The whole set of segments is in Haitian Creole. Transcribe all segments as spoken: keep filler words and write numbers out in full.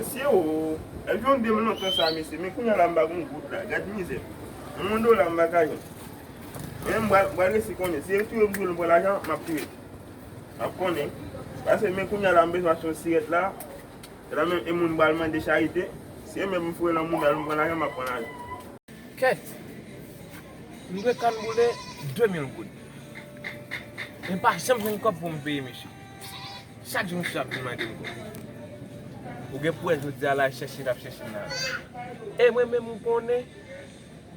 Mesye o, epi yon de m lontan sa, mesye, men kounye a la m pa gon goud la, gad mizè. Yon dola m pa ka jwenn. Men m pral, m pral resi konnen, si yo touye m, touye m pran lajan, m ap touye. M ap konnen. Paske men kounye a la m bezwen achte yon sirèt la, e la menm e moun pral mande charite, si e menm m foure nan mouda l, m pran lajan, m ap pran lajan. Kèt! M dwe kann boule de mil goud. Men pa janm jwenn kòb pou m peye misye. Chak jou misye ap vin mande m kòb. Ou gen pou wè jodi a la, l chèche, l ap chèche m la. E mwen menm, ou konnen,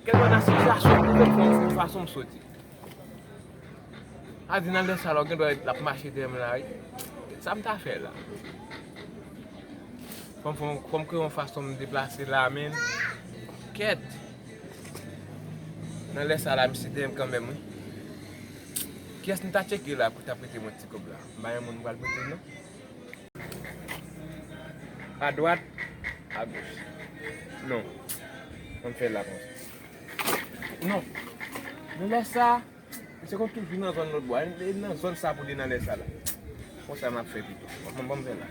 kèlkeswa sitiyasyon m twouve m, fò m twouve fason m soti. A di nan lè sa la, ou gen dwa l ap mache dèyè m la, wi. Sa m ta fè la? Fò m, fò m, fò m kreye yon fason m deplase la, men. Kèt! Nan lè sa la, misye dèyè m kanmenm, wi. Kiyès m ta tcheke la pou ta prete mwen ti kòb la? M pa gen moun m pral prete l, non. Adwat, agoch. Non. Ann fè la konsa. Non. Nan lè sa, misye konn toujou nan zòn lòtbò a. E nan zòn sa pou li nan lè sa la. Konsa m ap fè pito. Bon, bon, bon, m fè la.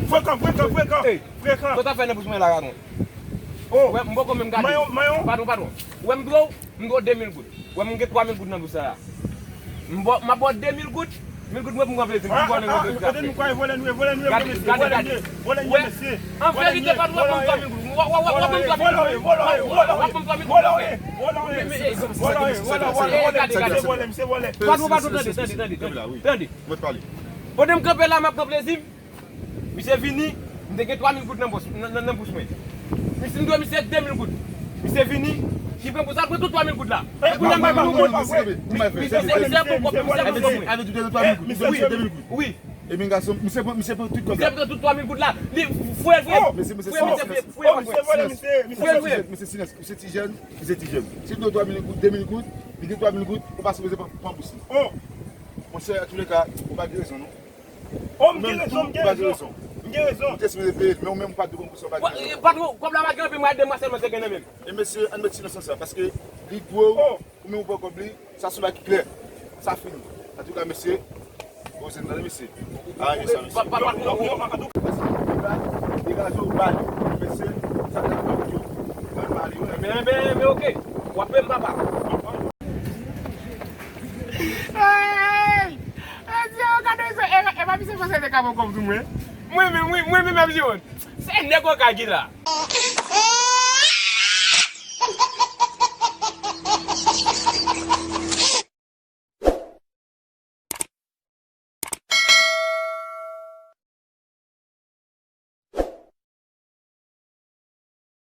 Frekan, frekan, frekan. Hey, frekan. Sa w t ap fè nan bous mwen la, Radon? Oh. Wè, m poko menm gade. Mayon, mayon. Patwon, patwon. Wè, m dwe w, m dwe w de mil goud. Wè, m gen twa mil goud nan bous la. M ba, m ap ba w de mil goud. Mil goud mwen pou m pran plezi m. Ah, ah, ah, gade nou kwa vòlè nou ye, vòlè nou ye, mesye, vòlè nou ye, vòlè nou ye, mesye. An verite, patwon, w ap ban m twa mil goud. W ap ban m twa mil goud. W ap ban m twa mil goud. Vòlè, vòlè, vòlè, vòlè, vòlè, misye vòlè, misye vòlè. Patwon, patwon, tande, tande, tande, tande. Tande. Mwen pale. Pandan m kanpe la, m ap pran plezi m. Misye vini, m te gen twa mil goud nan bous, nan, nan, nan bous mwen. Misye, m dwe misye de mil goud. Misye vini, li pran pou sa, l pran tout twa mil goud la. E kounye a m pa gen yon goud. Misye, misye, misye pran kòb, misye pran kòb mwen. Avè di de twa mil goud. Misye de mil goud. Wi. Ebyen gason, misye pran, misye pran tout kòb la. Misye pran tout twa mil goud la. Li, fouye l, fouye l. Fouye l, fouye l. Silans, silans, silans. Misye ti jèn, misye ti jèn. Si l dwe twa mil goud, de mil goud, li gen twa mil goud, ou pa sipoze pran, pran bous li. Monchè, antouleka, ou pa gen rezon, non. Oh, m gen rezon, m gen rezon. M gen rezon. Ou te sipoze peye l, men ou menm ou pa t dwe konn pou sa, ou pa gen rezon. Patwon, kòb la pa gen anpil, mwen de mwa sèlman te gen nan men m. E mesye, ann met silans nan sa, paske li dwe w, ou menm ou pran kòb li, sa se yon bagay ki klè. Sa fini. Antouka, mesye, poze n tande, mesye. A, mesye, mesye. Paske li ba, li degaje w ba li. Mesye, sa te fè w yo. Mwen pale, mwen. Men, men, men, oke. W ap peye m, papa. Hey! Hey, Diyo, gade sa. E, e pa misye panse te ka pran kòb sou mwen? Mwen menm, mwen, mwen menm, ap Jiwòn. Se nèg Okaj ki la.